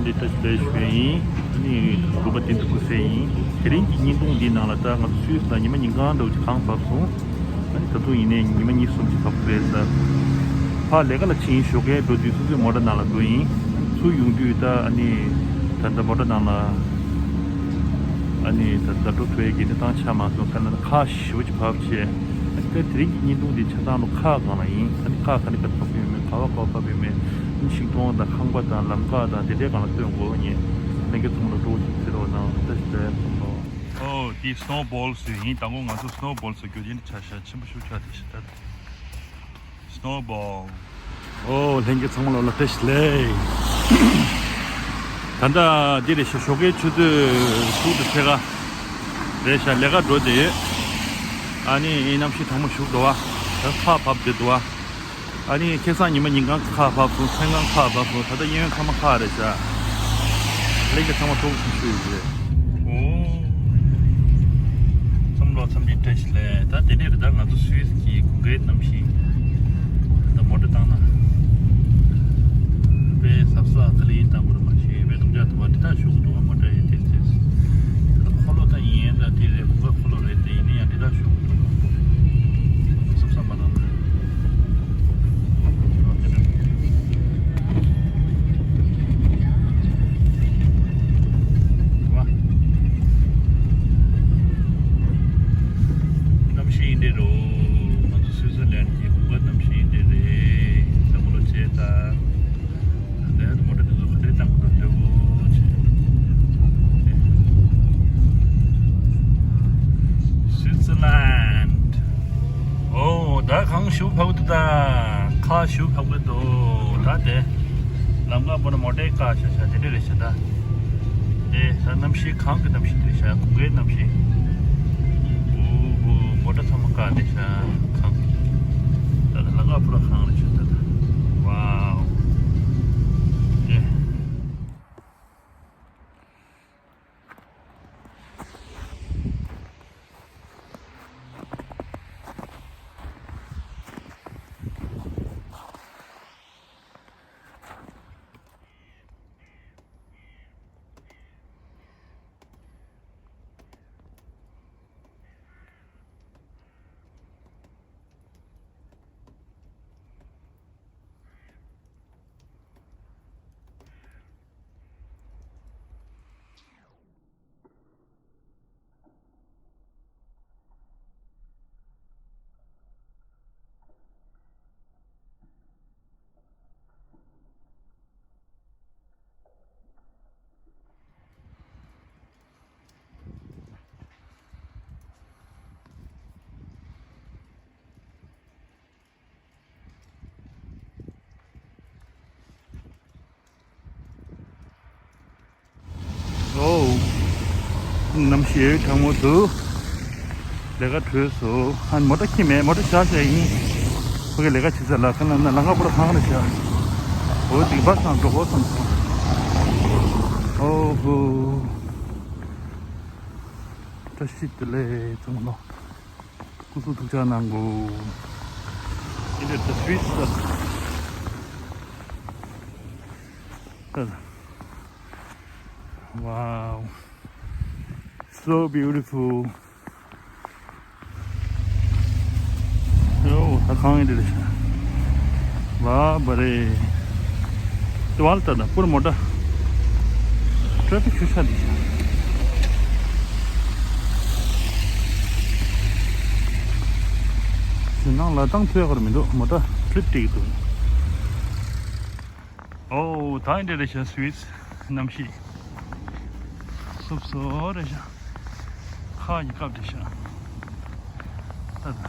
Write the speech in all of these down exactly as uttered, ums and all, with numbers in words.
འདི་ལྟ་ཞིག་ལས་ཞུས་ཡིན། ཨ་ནི་དགོན་པ་དེ་འདྲ་སྐུ་ཚེ་ཡིན། དེ་རིང་གི་བརྙན་ཐུང་འདིའི་ནང་ལ་ད་ང་ཚོ་སུད་སི་ལ་ཉི་མ་ཉིན་གང་འདྲ་བོ་ཅིག་གངས་བབས་སོང་། ཨ་ནི་ད་དུང་ཡིན་ནའི་ཉི་མ་གཉིས་གསུམ་ཅིག་བབས་ཀྱི་རེད་ཟེར། ཕར་ལས་ཀ་ལ་ཕྱིན། ཞོགས་ཀས་འགྲོ་དུས་སོ་སོའི་མོ་ཊ་ནང་ལ་འགྲོ་ཡིན། ཚུར་ཡོང་དུས་ད་ཨ་ནི་ད་ལྟ་མོ་ཊ་ནང་ལ་ཨ་ནི་ད་ལྟ་འགྲོ་ཐུབ་ཡས་ཀྱི་གནས་སྟངས་ཆགས་མ་སོང་། ག་ལ་ན་ཁག་ཞེ་པོ་ཅིག་བབས་བྱས། ཨ་ནི་ད་དེ་རིང་གི་བརྙན་ཐུང་འདི་ཆ་ཚང་ལོ་ཁག་སྒང་ལ་ཡིན། ཨ་ནི་ཁག་ག་ནས་ག་ཚོད་བབས་ཡོད་མེད། ག་བ་ག་བ་བབས་ཡོད་མེད། ཨ་ནི་ཤིང་སྡོང་དང་ཁང་པ་དང་ལམ་ཁ་དང་དེ་འདྲའི་སྒང་ལ་སྟོན་དགོས་ཡིན། ལྷན་རྒྱས་ཚང་མ་ལ་སྤྲོ་བོ་ཅིག་བྱེད་རོགས་གནང་། བཀྲ་ཤིས་བདེ་ལེགས། ཨོ་དེ་སི་ནོ་བོལ་ཟེར་ཡིན། དང་པོ་ང་ཚོ་སི་ནོ་བོལ་ཟེར་རྒྱུ་དེ་འདྲ་ཆགས་ཤག་ཆེན་པོ་ཞིག་ཆགས་བསྡད་ཤག་ད་སི་ནོ་བོལ། ཨོ་ལྷན་རྒྱས་ཚང་མ་ལ་བཀྲ་ཤིས་བདེ་ལེགས། ད་ལྟ་འདི་རེད་ཤག་ཞོགས་ཀའི་ཆུ་ཚོད་དྲུག་དང་ཕྱེད་ཀ་རེད་ཤག་ལས་ཀ་འགྲོ་བསྡད་ཡོད། ཨ་ནི་གནམ་གཤིས་གྲང་མོ་ཞིག་འདུག་པ། ད་ཁག་བབས་བསྡད་འདུག་པ། ཨ་ནི་ཁ་སང་ཉི་མ་ཉིན་གང་ཁག་བབས་སོང་། མཚན་གང་ཁག་བབས་སོང་། ད་ལྟ་གཡས་གཡོན་ཚང་མ་ཁག་རེད་ཤག་ལྷན་རྒྱས་ཚང་མ་སྤྲོ་བོ་ཞིག་ཞུ་ཡི་རེད། ཨོ། ཚང་མ་ལ་འཚམས་འདྲི་བཀྲ་ཤིས་བདེ་ལེགས། ད་དེ་འདྲས་རེད། ད་ང་ཚོ་སུད་སི་གི་དགུན་ཁའི་གནམ་གཤིས་ད་མོ་ཊ་བཏང་ན་དཔེ་གཟབ་གཟབ་ག་ལེར་བཏང་དགོས་རེད། མ་གཞི་དཔེ་རྡུང་རྒྱག་ཐུབ་པ་དེ་དག་ཞུ་གི་འདུག་པ། མོ་ཊ་ཡི་དེ་དེ་ད་འཁོར་ལོ་ད་ཡིན་ད་དེ་རེད། དགུན་ཁ་འཁོར་ལོ་རེད། དེ་ཡིན་ན་ཡང་དེ་དག་ཞུ་གི་འདུག་པ། གཟབ་གཟབ་མ་བཏང་ན། གནམ་གཤིས་འདི་རུ་ང་ཚོ་སུད་སི་ལན་གྱི་དགུན་ཁ་གནམ་གཤིས་འདི་རེད། ད་མོ་ལོ་བྱས་ད། ད་ལྟ་མོ་ཊ་འདི་ཚོ་ག་ཚོད་བཏང་དགོས་འདུག་འདྲ་བོ་བྱས། སུད་སི་ལན། ཨོ་ད་གངས་ཞེ་པོ་བབས་འདུག་ད་ཁག་ཞེ་པོ་བབས་འདུག་ད་དེ་ལམ་ཁ་བར་ན་མོ་ཊའི་བཀག་བཞག་བཞག་དེ་འདྲ་རེད་ཤག་ད་དེ་ད་གནམ་གཤིས་གངས་ཀྱི་གནམ་གཤིས་དེ་རེད་ཤག་དགུན་ཁའི་གནམ་གཤིས། ཨོ་ཧོ་མོ་ཊ་ཚང་མ་བཀག་བསྡད་ཤག་གངས། ད་ད་ལམ་ཁ་བར་ན་གངས་རེད་ཤག་ད་ད། ཝའོ། དེ། ཨོ། གནམ་གཤིས་གྲང་མོ་འདུག་ལས་ཀ་གྲོལ་སོང་། ཨ་ནི་མོ་ཊ་ཁྱེར་མེད། མོ་ཊ་བཞག་བཞག་ཡིན། ཁོ་གི་ལས་ཀ་བྱེད་ས་ལ་ཁ་ན་ན་ལམ་ཁ་པུ་ར་གངས་རེད་ཤག་ཨོ་དེ་བ་སང་འགྲོ་དགོས་བསམ་སོང་། ཨོ་ཧོ། བཀྲ་ཤིས་བདེ་ལེགས་ཚང་མ་ལོ། སྐུ་གཟུགས་ཐུགས་ཅག་གནང་གོ། Isn't it the sweet stuff? Wow. So beautiful. ཡོ། ད་གངས་ཡིན་འདི་རེད་ཤག་ཝ་བ་རེ། དེ་བ་ལ་ལྟ་ན་པུར་མོ་ཊ་ཊེ་ཕིག་ཤུགས་ཆག་འདི་ཤག་ཞེད་སྣང་ལ་བཏང་ཐུབ་ཡག་གི་མི་འདུག་མོ་ཊ་ཊི་རིབ་སྤྲད་ཀྱི་འདུག་ཨོ་ད་འདི་རེད་ཤག་སུད་སི་གནམ་གཤིས། སོབ་སོབ་རེད་ཤག་ཁ་གི་སྐབས་རེད་ཤག་ད་ད།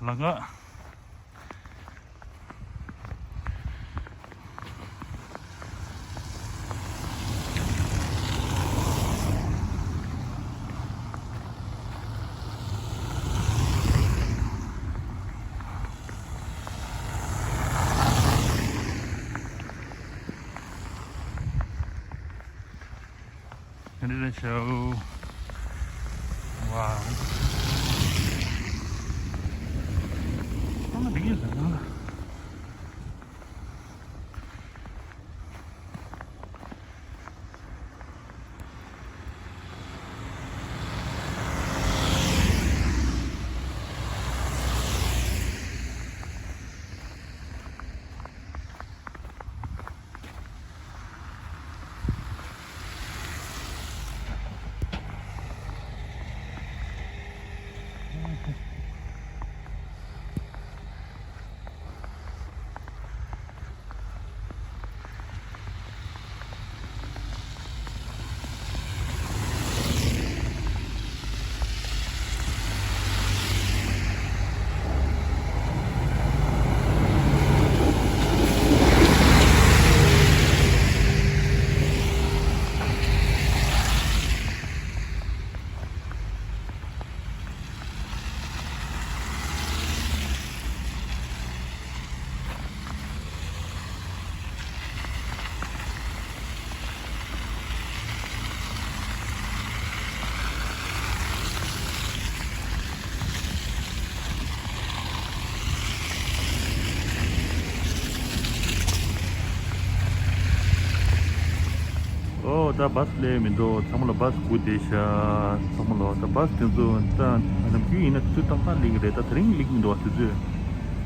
ལམ་ཁ། འདི་རེད་ཤག་ཨ་ན་འགྲིག་ཡོད་ཟེར་ན། ཨོ་ད་བཱས་སླེབས་མི་འདུག་ཚང་མ་ལ་བཱས་སྒུག་བསྡད་ཤག་ཚང་མ་ལ་ད་བཱས་དེ་ཚོ་ད་ནམ་རྒྱུན་ཡིན་ན་དུས་ཏག་ཏག་སླེབས་ཀྱི་རེད། ད་དེ་རིང་སླེབས་ཀྱི་མི་འདུག་བ། དུས་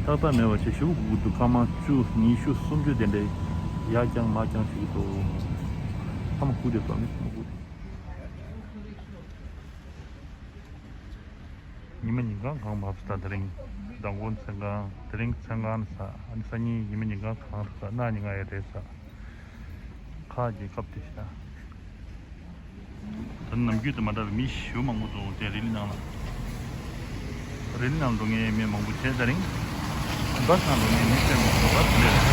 ཚོད་ཏག་ཏག་མེད་པ་བྱས་ཞེ་པོ་སྒུག་གི་འདུག་སྐར་མ་བཅུ་ཉི་ཤུ་སུམ་ཅུ་དེ་འདྲས་ཡར་རྐྱང་མར་རྐྱང་བྱེད་ཀྱི་འདུག་ཚང་མ་སྒུག་བསྡད་འདུག་མི་ཚང་མ་སྒུག་བསྡད། ཉི་མ་ཉིན་གང་གང་བབས་སྟེ་དེ་རིང་མདང་དགོང་མཚན་གང་དེ་རིང་མཚན་གང་ཟ། ཨ་ནི་སང་ཉིན་ཉི་མ་ཉིན་གང་གང་ཟ། གནངས་ཉིན་གང་ཡང་རེད་ཟ། ཁ་གྱེས་སྐབས་དེ་ཤ། ད་ནམ་རྒྱུན་དང་མ་འདྲ་བའི་མི་ཞེ་པོ་མང་པོ་འདུག་དེ་རི་ལི་ནང་ལ། རི་ལི་ནང་འགྲོ་མཁན་མི་མང་པོ་བྱས་དེ་རིང་། བཱས་ནང་འགྲོ་མཁན་མི་ཆེན་མང་པོ་བཱས་ལས་རེད།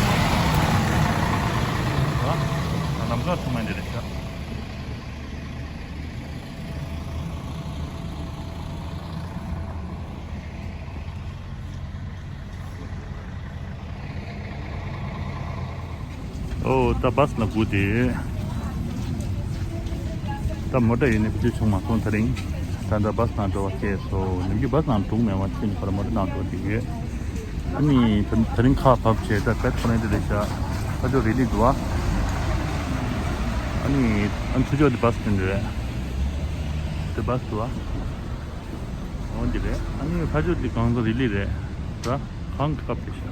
ད་ལམ་ཁ་ཚང་མ་འདི་རེད་ཤག་ཨོ་ད་བཱས་ལ་སྒུག་དེ། ད་མོ་ཊ་ཡོད་ནི་བེད་སྤྱོད་བྱུང་མ་སོང་དེ་རིང་། ད་ལྟ་བཱས་ནང་འགྲོ་བ་སྐྱེས་སོ། ནམ་རྒྱུན་བཱས་ནང་འགྲོ་མེད་པ་ཁྱེད་ནི་ཁོ་ར་མོ་ཊ་ནང་འགྲོ་དེ་ཡོད། ཨ་ནི་ད་དེ་རིང་ཁ་བབས་བྱས་ད་བེད་ཁོ་ནས་དེ་རེད་ཤག་ཕ་ཇོ་རི་ལི་འདུག་ཨ། ཨ་ནི་ཨ་ནི་ཕ་ཇོ་དེ་བཱས་དེ་འདྲ་རེད། དེ་བཱས་འདུག་ཨ། འོ་འདི་རེད། ཨ་ནི་ཕ་ཇོ་འདི་གང་ཟག་རི་ལི་རེད། ད་གང་གི་སྐབས་དེ་ཤག་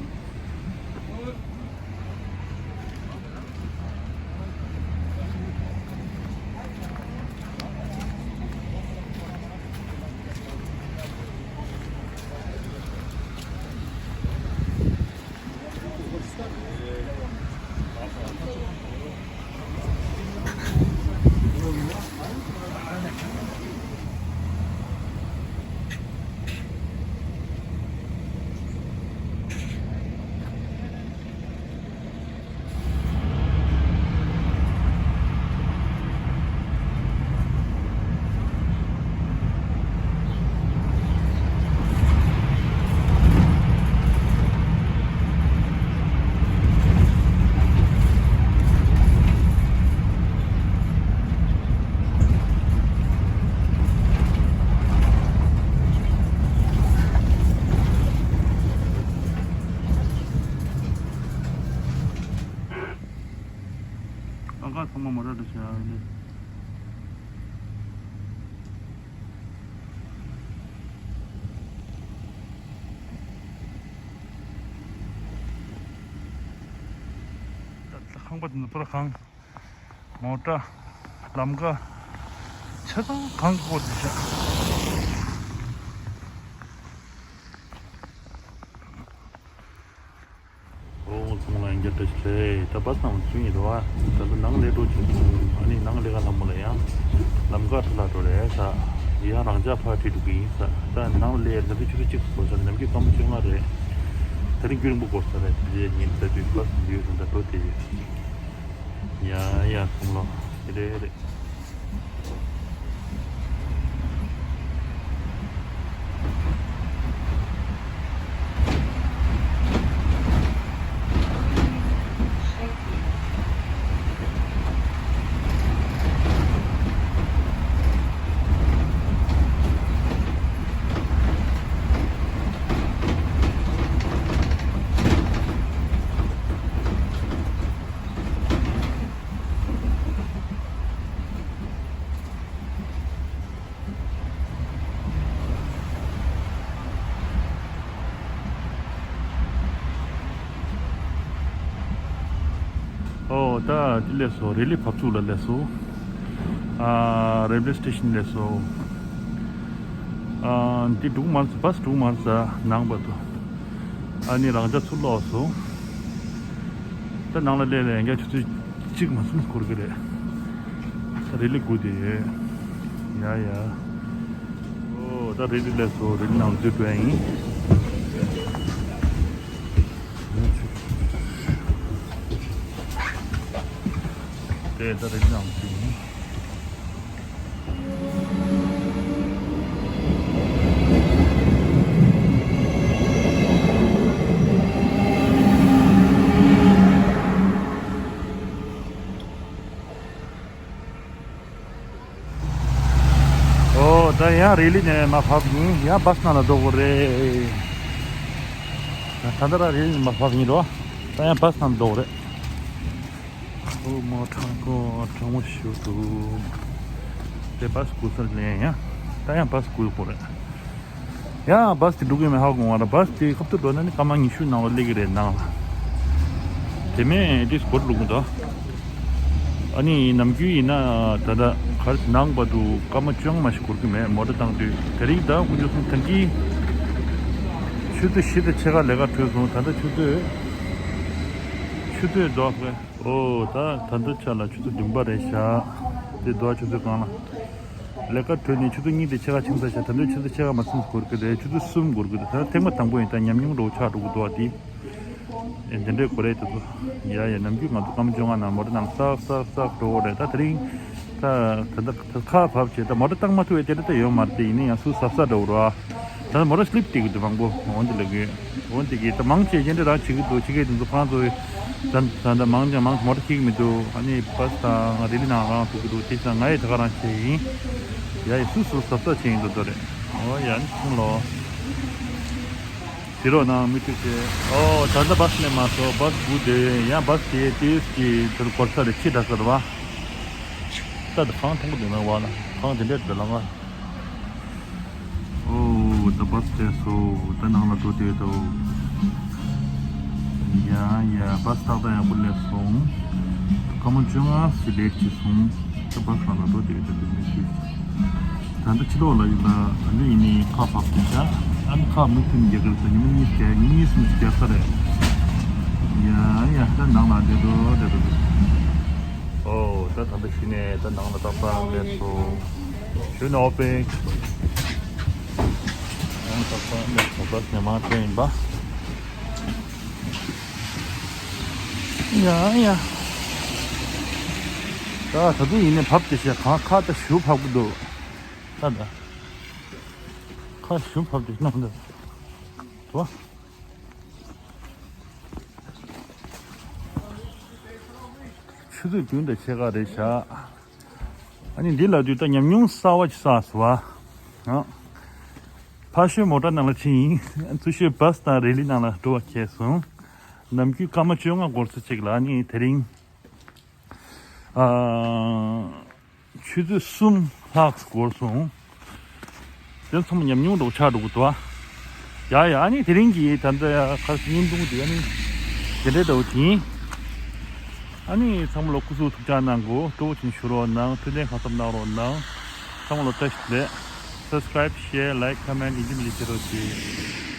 ཨ་ཁ་ཚང་མ་མོ་ཊ་འགྲོ་བྱ་ཡ་ཡིན། ད་ཁང་པ་དེ་ཚོ་ཕུ་ར་ཁང་། མོ་ཊ། ལམ་ཀ། ཆ་ཚང་གང་གི་སྐོར་དེ་བཞག་ཨོ་ཚང་མ་ལ་ཡང་བསྐྱར་བཀྲ་ཤིས་བདེ་ལེགས། ད་བཱས་ནང་ཚུད་ཡིན་རེད་བ། ད་ལྟ་ནང་སླེབས་འགྲོ་བྱེད་འདུག་ཨ་ནི་ནང་སླེབས་ག་ལམ་མོ་ལ་ཡང་ལམ་ཀ་ཁྲ་ལ་འགྲོ་རེད་ས། ཡང་རང་འཇགས་ཕར་ཁྲིད་འགྲོ་གི་ཡིན་ས། ད་ནང་སླེབས་ད་ལྟ་ཆུ་ཚོད་གཅིག་འགོར་ས་རེད། ནམ་རྒྱུན་སྐར་མ་བཅོ་ལྔ་རེད། ད་རིང་རྒྱུན་རིང་པོ་འགོར་ས་རེད། དེ་རྗེས་ཉིན་ད་དུས་བཱས་ཡོད་ད་འགྲོ་དེ་ཡོད། ཡ་ཡ་སོང་ལོ། དེ་རེད་རེད། ད་འདི་སླེབས་སོང་། རེ་ལི་བབས་ཚུགས་ལ་སླེབས་སོང་། ཨ། རེལ་ཝེ་སི་ཊེ་ཤན་སླེབས་སོང་། ཨ། འདི་འགྲོ་གི་མ་རེད། བྷ་སི་འགྲོ་གི་མ་རེད། ནང་བར་དུ། ཨ་ནི་རང་འཇགས་ཚུར་ལོག་སོང་། ད་ནང་ལ་སླེབས་ལ་ཡང་བསྐྱར་ཆུ་ཚོད་གཅིག་མ་ཟིན་འགོར་གི་རེད། ད་རེ་ལི་སྒུག་བསྡད་ཡོད། ཡ་ཡ། ཨོ། ད་རེ་ལི་སླེབས་སོང་། རེ་ལི་ནང་ལ་འཛུལ་འགྲོ་ཡ་ཡིན། དེ་ད་རེ་ལི་ནང་ལ་འཛུལ་ཡིན། ཨོ། ད་ཡང་རེ་ལི་ནས་མར་བབས་ཡིན། ཡང་བྷ་སི་ནང་ལ་འགྲོ་དགོས་རེད། ད་ལྟ་རང་རེ་ལི་ནས་མར་བབས་ཡིན་རོ། ད་ཡང་བྷ་སི་ནང་ལ་འགྲོ་དགོས་རེད། ཨོ་མ། གྲང་མོ་གྲང་མོ་ཞིག་འདུག་དེ་བྷ་སི་སྒུག་སར་ལེན་ཡ། ད་ཡང་བྷ་སི་སྒུག་དགོས་རེད། ཡང་བྷ་སི་དེ་འགྲོ་གི་མེད་ཧ་གོ་མ་རེད། བྷ་སི་དེ་ཁ་ཐུག་འགྲོ་ན་ནི་སྐར་མ་ཉི་ཤུ་ནང་ལ་སླེབས་ཀྱི་རེད་ནང་ལ། དེ་མིན་ཏིས་འགོར་འགྲོ་གི་འདུག་ཨ་ནི་ནམ་རྒྱུན་ཡིན་ན་ད་ལྟ་གར་ནང་བར་དུ་སྐར་མ་བཅོ་ལྔ་མ་ཞིག་འགོར་གི་མེད། མོ་ཊ་བཏང་དུས། དེ་རིང་ད་དཀོན་མཆོག་གསུམ། ད་གིན་ཆུ་ཚོད་བཞི་དང་ཕྱེད་ཀ་ལས་ཀ་གྲོལ་སོང་། ད་ལྟ་ཆུ་ཚོད་ཆུ་ཚོད་འགྲོ་བས། ཨོ། ད་ད་ལྟ་ཆ་ལ་ཆུ་ཚོད་བདུན་པ་རེད་ཤག་དེ་འདུག་ཆུ་ཚོད་གང་ལ། ལས་ཀ་གྲོལ་ནས་ཆུ་ཚོད་གཉིས་དང་ཕྱེད་ཀ་ཕྱིན་ཚར་ཤག་ད་ལྟ་ཆུ་ཚོད་ཕྱེད་ཀ་མ་ཟིན་འགོར་གི་རེད། ཆུ་ཚོད་གསུམ་འགོར་གི་འདུག་ད་ཐེངས་མ་དང་པོ་ཡིན། ད་ཉམས་མྱོང་འདྲ་བོ་ཆགས་འགྲོ་གི་འདུག་བ་དེ། ཨེ། འདི་འདྲའི་གོ་རེད་དེ་ཚོ། ཡ་ཡ། ནམ་རྒྱུན་ང་ཚོ་སྐར་མ་བཅོ་ལྔ་ནང་མོ་ཊ་ནང་སག་སག་སག་འགྲོ་གི་རེད། ད་དེ་རིང་ད་ད་ད་ཁ་བབས་བྱས། ད་མོ་ཊ་བཏང་མ་ཐུབ་པའི་དེ་འདྲ་ད་ཡོད་མ་རེད་དེ། ཡིན་ན་ཡང་སུ་གཟབ་གཟབ་འདྲ་བོ་རེད་བ། ད་མོ་ཊ་སི་ལིབ་སྟེར་གི་འདུག་མང་པོ། འོན་ཏེ་ལབ་གི། འོན་ཏེ་གི་ད་མང་ཆེ་ཅན་དེ་རང་བྱེད་ཀྱི་འདུག་བྱེད་མཁན་དེ་ཚོ་ཕར་ཚུར་ད་ད་ད་མང་ཆེ་མང་ཆེ་མོ་ཊ་འཁྱེར་གྱི་མི་འདུག་ཨ་ནི་བྷ་སི་དང་རེ་ལི་ནང་རང་འགྲོ་གི་འདུག་དེ་ཙང་ང་ཡི་ད་ག་རང་བྱས་ཡིན། ཡ་ཡི། སུ་སུ་གཟབ་གཟབ་བྱེད་ཡིན་འདུག་དོ་རེད། ཨོ་ཡ། ཨ་ནི་ཆུང་ལོ། དེ་རོགས་ནང་མི་ཐུག་ཚེ། ཨོ། ད་ལྟ་བྷ་སི་སླེབས་མ་སོང་། བྷ་སི་སྒུག་བསྡད་ཡོད། ཡང་བྷ་སི་དེ་ཏིས་ཀྱི་དེར་འགོར་ས་རེད། ཕྱི་དྲགས་ས་རེད་བ། ད་ད་གང་མཐོང་གི་འདུག་ན་བ་ལ། གང་དེ་འདྲས་འདུག་ལ་བ། ཨོ། ད་བྷ་སི་སླེབས་སོང་། ད་ནང་ལ་འགྲོ་བསྡད་འདུག་ཡ་ཡ། བྷ་སི་ཏག་ཏག་ཡག་པོ་སླེབས་སོང་། སྐར་མ་བཅོ་ལྔ་ཞིག་ལེཊ་བྱས་སོང་། ད་བྷ་སི་ནང་ལ་འགྲོ་བསྡད་ཡོད། ད་འདི་མི་ཤེས། ད་ལྟ་ཕྱི་ལོགས་ལ་ཡིན་ན་ཨ་ནི་ཡིན་ནའི་ཁ་བབས་ཀྱི་ཤག་ཨ་ནི་ཁ་མུ་མཐུད་རྒྱག་གི་རེད། ད་ཉི་མ་གཉིས་བརྒྱབ། ཉི་མ་གཉིས་གསུམ་བརྒྱབ་ས་རེད། ཡ་ཡ། ད་ནང་ལ་བསྡད་འགྲོ་བསྡད་འགྲོ་འགྲོ། ཨོ། ད་ད་ལྟ་གཞི་ནས་ད་ནང་ལ་ཏག་ཏག་སླེབས་སོང་། ཞུ་ནོ་པེ། ནང་ཏག་ཏག་སླེབས་སོང་། བྷ་སི་ནས་མར་ཐོན་ཡིན་པ། ཡ་ཡ། ད་ད་དུང་ཡིན་ནའི་བབས་ཏེ་བྱས། གང་ཁ་ད་ཞུ་བབས་ཀྱི་འདུག་ད་ད། ཁ་ཞུ་བབས་ཏེ་གནང་འདུག་དོ། ཆུ་ཚོད་བདུན་དང་ཕྱེད་ཀ་རེད་ཤག་ཨ་ནི་འདི་ལ་དུས་ད་ཉམས་མྱོང་གསར་བ་ཅིག་བསགས་སོང་བ། ཨ། ཕར་ཤོད་མོ་ཊ་ནང་ལ་ཕྱིན་ཡིན། ཚུར་ཤོད་བྷ་སི་དང་རེ་ལི་ནང་ལ་འགྲོ་བ་ཁེལ་སོང་། ནམ་རྒྱུན་སྐར་མ་བཅོ་ལྔ་འགོར་ས་ཅིག་ལ་ཨ་ནི་དེ་རིང་ཨ། ཆུ་ཚོད་གསུམ་ལྷག་འགོར་སོང་། དེ་ཚང་མ་ཉམས་མྱོང་འདྲ་བོ་ཆགས་འགྲོ་གི་འདུག་ཨ། ཡ་ཡ། ཨ་ནི་དེ་རིང་གི་ད་ལྟ་ཁ་སང་བརྙན་ཐུང་དེ་ཨ་ནི་དེ་འདྲའི་འདྲ་བོ་དེ་ཡིན། ཨ་ནི་ཚང་མ་ལ་སྐུ་གཟུགས་ཐུགས་ཅག་གནང་དགོས། སྤྲོ་བོ་བྱུང་ན་ཞུ་རོགས་གནང་། འཕྲོད་བསྟེན་གང་ཐུབ་གནང་རོགས་གནང་། ཚང་མ་ལ་བཀྲ་ཤིས་བདེ་ལེགས། Subscribe, share, like, comment ཡིན་གཅིག་མིན་གཅིག་བྱེད་རོགས་གྱིས།